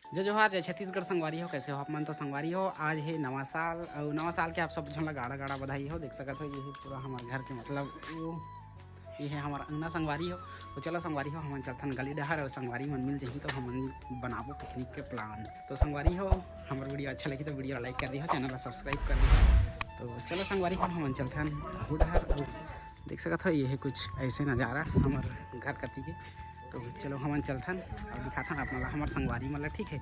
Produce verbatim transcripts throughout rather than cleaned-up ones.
जय जोहार, जय छत्तीसगढ़ संगवारी हो। कैसे हो आप मन? तो संगवारी हो, आज हे नवा साल, अउ नवा साल के आप सब झन ला गाड़ा गाड़ा बधाई हो। देख सकत हो, ये हे पूरा हमर घर के, मतलब, वो, ये हे हमर अंगना संगवारी हो। तो चलो संगवारी हो, हमन चलथन गली डहर, अउ संगवारी मन मिल जही तो हमन बनाबो पिकनिक के प्लान। तो संगवारी हो, हमर वीडियो अच्छा लगी तो वीडियो ला लाइक कर दिहो, चैनल ला सब्सक्राइब कर दिहो। तो चलो संगवारी हो, हमन चलथन आगू डहर। अउ देख सकत हो, ये हे कुछ ऐसे नज़ारा हमर घर कती के। तो चलो हमन चलथन अउ दिखाथन आप मन ला हमर संगवारी मन ला, ठीक है।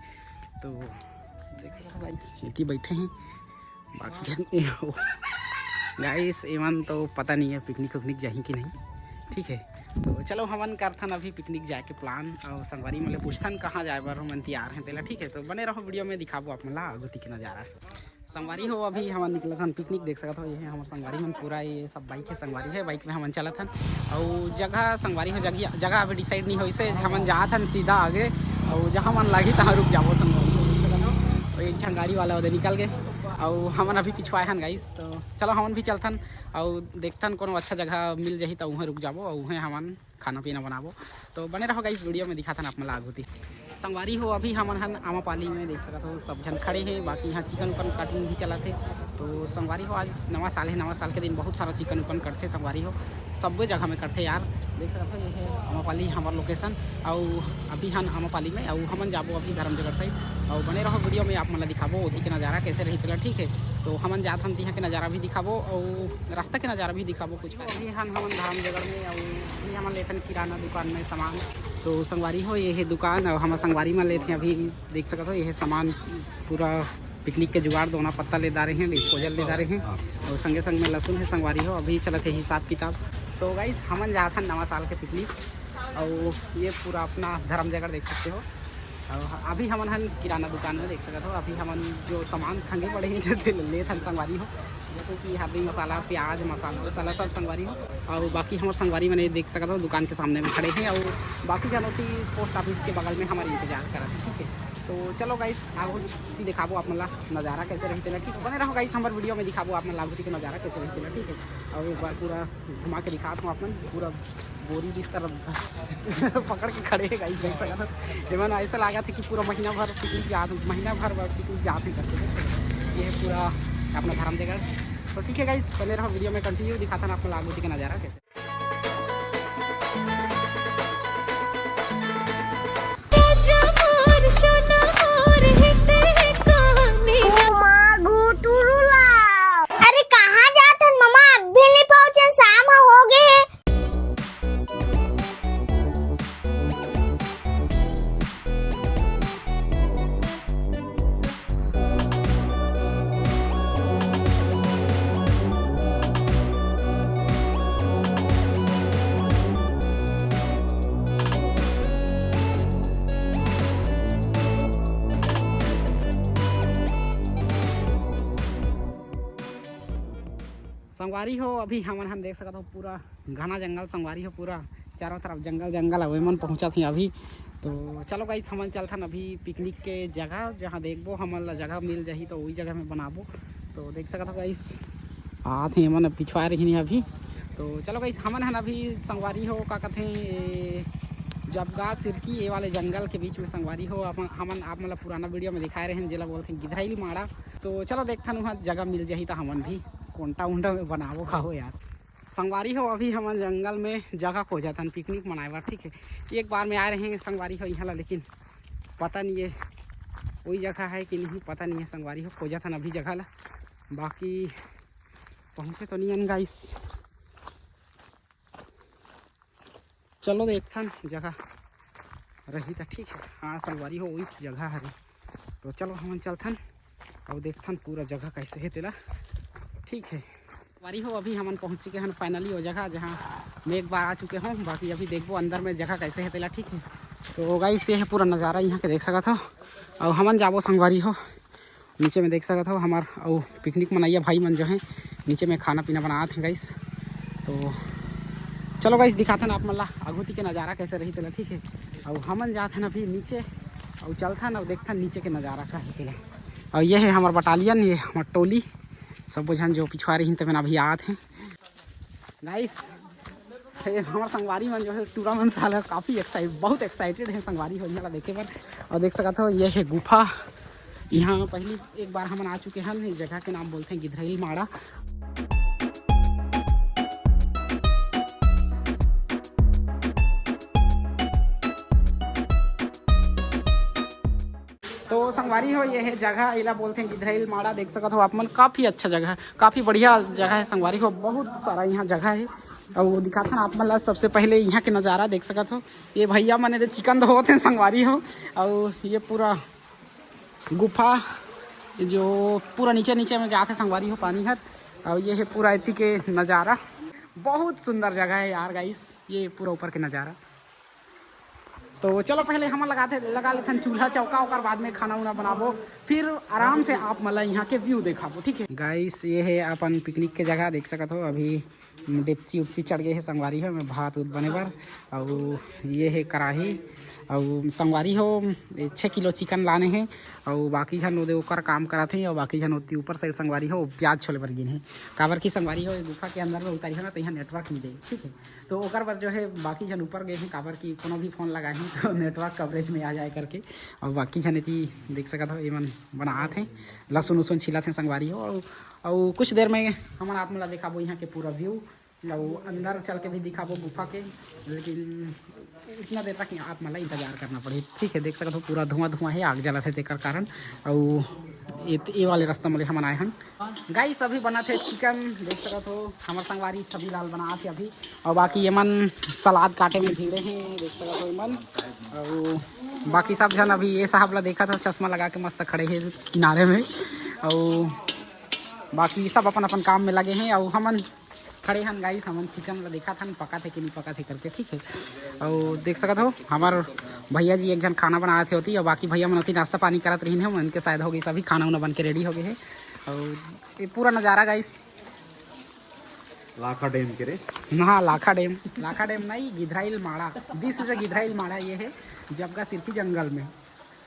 तो देख सकत हो गाइस, एती बैठे हैं, बाकी झन ए हो। गाइस, एमन तो पता नहीं है पिकनिक उकनिक जाही कि नहीं, ठीक है। तो चलो हमन करथन अभी पिकनिक जाए के प्लान, अउ संगवारी मन ले पूछथन कहाँ जाए बर हमन तैयार हैं तेला, ठीक है। तो बने रहो वीडियो में, दिखाबो आप मन ला आगू ती के नज़ारा। संगवारी हो, अभी हमन निकलत हन पिकनिक। देख सकत हो, ये हे हमर संगवारी मन, पूरा ये सब बाइक हे संगवारी हे, बाइक में हमन चलत हन। अउ जगह संगवारी हो, जगह, जगह अभी डिसाइड नहीं होइसे, हमन जात हन सीधा आगे, अउ जहाँ मन लागी तहाँ रुक जाबो संगवारी हो। देख सकत हो, अउ एक झन गाड़ी वाला ओदे निकल गे, अउ हमन अभी पिछुआए हन गाइस। तो चलो हमन भी चलथन अउ देखथन कोनो अच्छा जगह मिल जाही त उहें रुक जाबो, अउ उहें हमन खाना पीना बनाबो। तो बने रहो गाइस, वीडियो में दिखाथन आप मन ला आगू ती। संगवारी हो, अभी हमन हन आमापाली में, देख सकत हो सब झन खड़े हे, बाकी यहाँ चिकन उकन कटिंग भी चलत हे। तो संगवारी हो, आज नवा साल हे, नवा साल के दिन बहुत सारा चिकन उकन कटथे संगवारी हो, सब्बो जगह में कटथे यार। देख सकत हो, ये हे आमापाली हमर लोकेशन, अउ अभी हन आमापाली में, अउ हमन जाबो अभी धर्मजगढ़ साइड, अउ बने रहो वीडियो में, आप मन ला दिखाबो ओती के नज़ारा कैसे रही तेला, ठीक है। तो हमन जात हन तिहाँ के नज़ारा भी दिखाबो, अउ रास्ता के नज़ारा भी दिखाबो कुछ। अभी हन हमन धर्मजगढ़ में, अउ अभी हमन लेथन किराना दुकान में सामान। तो संगवारी हो, ये हे दुकान, अउ हमर संगवारी मन लेथे अभी, देख सकत हो, ये हे सामान पूरा पिकनिक के जुगाड़, दोना पत्ता ले डारे हैं, डिस्पोजल ले डारे हैं, अउ संगे संग में लहसुन हे संगवारी हो। अभी चलत हे हिसाब किताब। तो गाइस, हमन जात हन नवा साल के पिकनिक, अउ ये पूरा अपना धर्मजगढ़ देख सकते हो। अउ अभी हमन हन किराना दुकान में, देख सकत हो, अभी हमन जो सामान खंगे पड़े हैं, ते लेत हन संगवारी हो, जैसे कि हल्दी मसाला, प्याज, मसाला वसाला सब संगवारी हो। अउ बाकी हमर संगवारी मन देख सकत हो, दुकान के सामने में खड़े हैं, अउ बाकी जनोती पोस्ट ऑफिस के बगल में हमर इंतजार करत हैं, ठीक है। तो चलो गाइस, आगू भी दिखाबो आप मन ला नज़ारा कैसे रही तेला, ठीक है। बने रहो गाइस, हमर वीडियो में दिखाबो आप मन ला आगू के नज़ारा कैसे रही तेला, ठीक है। अउ एक बार पूरा घुमा के दिखात हूँ आप मन, पूरा बोरी बिस्तर पकड़ के खड़े हे गाइस, देख सकत हो। एमन ऐसा लागत हे कि पूरा महीना भर पिकनिक जात, महीना भर बर पिकनिक जात हे करके। ये हे पूरा अपना धर्मजगढ़। तो ठीक है गाइस, बने रहो वीडियो में, कंटिन्यू दिखाथन आप मन ला आगू के नज़ारा कैसे। अरे कहाँ जात हन ममा, अभी नहीं पहुँचे, शाम हो गे हे। संगवारी हो, अभी हमन हन देख सकत हो पूरा घना जंगल संगवारी हो, पूरा चारों तरफ जंगल जंगल हवे। मन पहुँचत ही अभी। तो चलो गाइस, हमन चलथन अभी पिकनिक के जगह, जहाँ देखबो हमन ला जगह मिल जाही तो वही जगह में बनाबो। तो देख सकत हो गाइस, आत हे मन पिछुआ रही अभी। तो चलो गाइस, हमन हन अभी संगवारी हो का कथे, जबगा सिरकी, ये वाले जंगल के बीच में संगवारी हो। अपन हमन आप मन ला पुराना वीडियो में दिखाए रहे, जेला बोलथे गिधराइली माड़ा। तो चलो देखथन वहाँ जगह मिल जाही तो हमन भी कोंटा उंटा में बनाबो खाबो यार। संगवारी हो, अभी हमन जंगल में जगह खोजत हन पिकनिक मनाए बर, ठीक है। एक बार में आए रहे संगवारी हो यहाँ ला, लेकिन पता नहीं है वही जगह है कि नहीं, पता नहीं है संगवारी हो, खोजत हन अभी जगह ला। बाकी पहुँचे तो नहीं हन गाइस, चलो देखथन जगह रही त ठीक है। हाँ संगवारी हो, वही जगह हरे। तो चलो हमन चलथन अउ देखथन पूरा जगह कैसे हे तेला, ठीक है। संगवारी हो, अभी हमन पहुँच चुके हन finally वो जगह, जहाँ मैं एक बार आ चुके हूँ। बाकी अभी देखबो अंदर में जगह कैसे हे तेला, ठीक है। तो गाइस, ये है पूरा नज़ारा यहाँ के, देख सकत हो। अउ हमन जाबो संगवारी हो नीचे में, देख सकत हो हमर अउ पिकनिक मनैया भाई मन जो हैं नीचे में खाना पीना बनात हैं गाइस। तो चलो गाइस, दिखाथन आप मन ला आगू ती के नज़ारा कैसे रही तेला, ठीक है। अउ हमन जाथन अभी नीचे अउ चलथन अउ देखथन नीचे के नज़ारा का हे तेला। अउ ये है हमर बटालियन, ये हमर टोली, सब झन जो पिछुआ रही तेमन अभी आत हैं। गाइस, ये हमर संगवारी मन जो है, टूरा मन साला काफ़ी एक्साइट, बहुत एक्साइटेड है संगवारी हो यहाँ ला देखे बर। और देख सकत हो, ये है गुफा। यहाँ पहली एक बार हमन आ चुके हन। इस जगह के नाम बोलते हैं गिधरैल माड़ा। तो संगवारी हो, ये है जगह, एला बोलते हैं गिधरैल माड़ा। देख सकत हो आप मन, काफ़ी अच्छा जगह है, काफ़ी बढ़िया जगह है संगवारी हो। बहुत सारा यहाँ जगह है। और दिखाथन आप मन ला सबसे पहले यहाँ के नज़ारा। देख सकत हो, ये भैया मन एदे चिकन धोवत हैं संगवारी हो। और ये पूरा गुफा जो पूरा नीचे नीचे में जात है संगवारी हो पानी हर। और ये है पूरा एती के नज़ारा, बहुत सुंदर जगह है यार गाइस, ये पूरा ऊपर के नज़ारा। तो चलो पहले हमन लगाथे, लगा लेथन चूल्हा चौका, ओकर बाद में खाना उना बनाबो, फिर आराम से आप मन ला यहाँ के व्यू देखाबो, ठीक है गाइस। ये है अपन पिकनिक के जगह, देख सकत हो अभी डेपची उपची चढ़ गए है संगवारी हो, में भात उत बने बर। और ये है कढ़ाई, और संगवारी हो, ये छः किलो चिकन लाने हैं। और बाकी झन ओदे ओकर काम करत हैं, और बाकी झन ओती ऊपर साइड संगवारी हो प्याज छोले बर गिन है। काबर की संगवारी हो, ये गुफा के अंदर में उतारी है ना, तो यहाँ नेटवर्क नहीं दे, ठीक है। तो ओकर बर जो है बाकी झन ऊपर गए हैं, काबर कि कोनो भी फ़ोन लगाही तो नेटवर्क कवरेज में आ जाए करके। और बाकी झन एती देख सकत हो, एमन बनात हैं, लहसुन उसुन छिलत हैं संगवारी हो। और, और कुछ देर में हमन आप मन ला दिखाबो यहाँ के पूरा व्यू, और अंदर चल के भी दिखाबो गुफा के, लेकिन इतना देर तक आप मन ला इंतजार करना पड़ही। ठीक है, देख सकत हो पूरा धुआं धुआं है, आग जलत है तेकर कारण। और ये, ये वाले रास्ता में हमन आए हन। गाइस, अभी बनत हे चिकन, देख सकत हो हमर संगवारी छवि लाल बनात हे अभी। और बाकी ये मन सलाद काटे में भिड़े हैं, देख सकत हो ये मन। और बाकी सब झन अभी ये साहब ला देखत हो, चश्मा लगा के मस्त खड़े हैं किनारे में। और बाकी सब अपन अपन काम में लगे हैं। और हमन खड़े हन गाइस, हमन चिकन ला देखत हन पकत हे कि नहीं पकत हे करके, ठीक है। और देख सकत हो हमर भैया जी एक झन खाना बनात हे होती, और बाकी भैया मन होती नाश्ता पानी करत रहिन हे, उनके शायद हो गई सभी खाना उना बन के रेडी हो गए है। और ये पूरा नज़ारा गाइस, लाखा डैम के रे। हाँ, लाखा डैम, लाखा डैम नहीं, गिधराइल माड़ा। दिस इज अ गिधराइल माड़ा। ये है जबगा सिरफी जंगल में।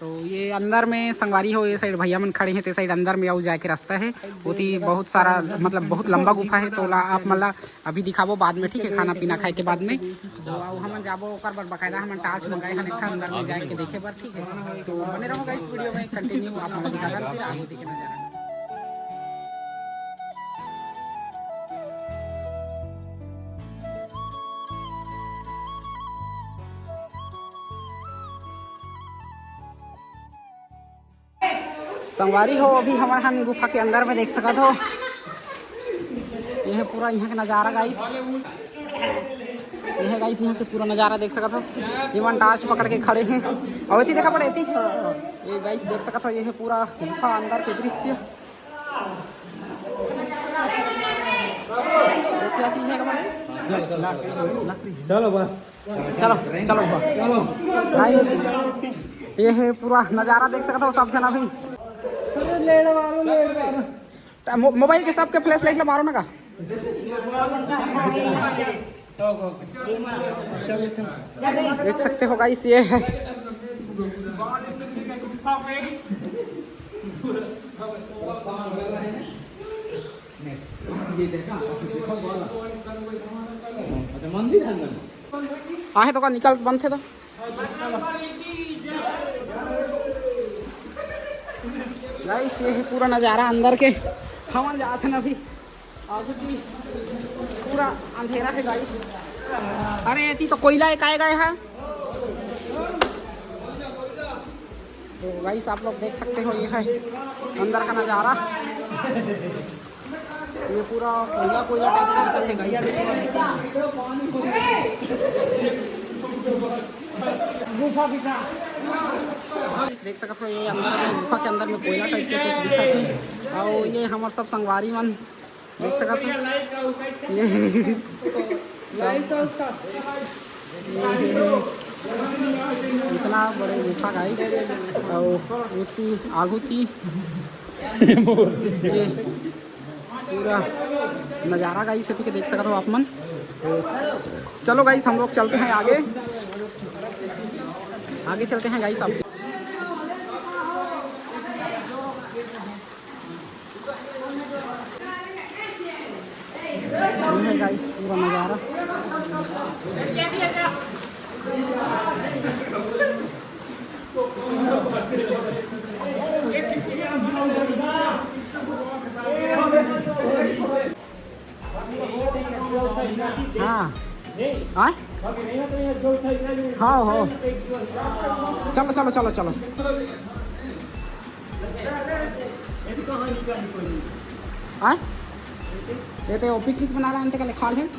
तो ये अंदर में संगवारी हो, ये साइड भैया मन खड़े हैं, ते साइड अंदर में आऊ जाए के रास्ता है। बहुत ही, बहुत सारा, मतलब बहुत लंबा गुफा है। तो ला आप मन ला अभी दिखाबो बाद में, ठीक है, खाना पीना खाए के बाद में। तो आऊ हमन जाबो ओकर बर, बकायदा हमन टार्च मंगाए हन एक ठन अंदर में जाए के देखे बर, ठीक है। तो बने रहो गाइस वीडियो में, कंटिन्यू आप मन ला दिखाथन फिर आगे देखे नजारा। संगवारी हो, अभी हमन हन गुफा के अंदर में, देख सकत हो। ये है पूरा यहाँ का नज़ारा गाइस, ये है गाइस यहाँ के पूरा नज़ारा देख सकत हो। ये मन टार्च पकड़ के खड़े हैं और एती देखा पड़े एती। ये गाइस देख सकत हो, ये है पूरा गुफा अंदर के दृश्य। ये क्या चीज़ है हमारे? लकड़ी। चलो बस। चलो, चलो, चलो। गाइस, ये है पूरा नज़ारा देख सकत हो सब झन अभी। अरे लेड़ मारो, लेड़ मारो। मो-, मोबाइल के सबके फ्लैश लाइट ला मारो ना का। देख सकते हो गाइस, ये है। ये देखा, अच्छा, मंदिर है अंदर में। आहे तो का निकल बनथे तो। गाइस, ये है पूरा नज़ारा अंदर के। हमन जात हन अभी आगू की, पूरा अंधेरा है गाइस। अरे एती तो कोयला एक आएगा यहाँ। तो गाइस, आप लोग देख सकते हो, ये है अंदर का नज़ारा। ये पूरा कोयला, कोयला टाइप का दिखत है गाइस। गुफा दिखा। गाइस, देख सकत हो, ये अंदर में, गुफा के अंदर में कोयला टाइप के कुछ दिखत है। और ये हमर सब संगवारी मन देख सकत हो, ये इतना बड़े गुफा गाइस। और एती आगू ती ये पूरा नज़ारा गाइस, एती के देख सकत हो आप मन। तो चलो गाइस, हम लोग चलते हैं आगे, आगे चलते हैं गाइस। आप ये है गाइस पूरा नज़ारा। हाँ। आय? हाँ, हो। चलो, चलो, चलो, चलो। आय? ये तो पिकनिक मना रहा है, इनके लिए खाल है।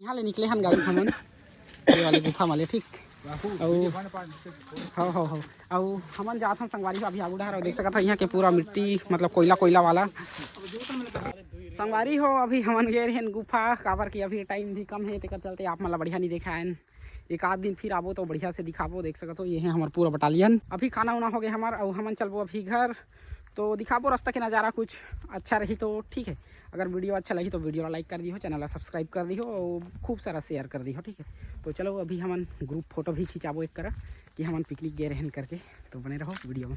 यहाँ ले निकले हन गाड़ी हमन, ये वाले गुफा वाले, ठीक। अउ हाँ, हाँ, हाँ। अउ हमन जात हन संगवारी हो, अभी आगू डहर, अउ देख सकत हो यहाँ के पूरा मिट्टी, मतलब कोयला, कोयला वाला। संगवारी हो, अभी हमन गे रहेन गुफा, काबर कि अभी टाइम भी कम है, तेकर चलते आप मन ला बढ़िया नहीं देखायन। एक आध दिन फिर आबो तो बढ़िया से दिखाबो। देख सकत हो, ये है हमर पूरा बटालियन। अभी खाना उना हो गए हमर, अउ हमन चलबो अभी घर। तो दिखाबो रास्ता के नज़ारा, कुछ अच्छा रही तो ठीक है। अगर वीडियो अच्छा लगी तो वीडियो ला लाइक कर दिहो, चैनल ला सब्सक्राइब कर दिहो, अउ खूब सारा शेयर कर दिहो, ठीक है। तो चलो, अभी हमन ग्रुप फोटो भी खिंचाबो एक करा कि हमन पिकनिक गए रहन करके। तो बने रहो वीडियो में।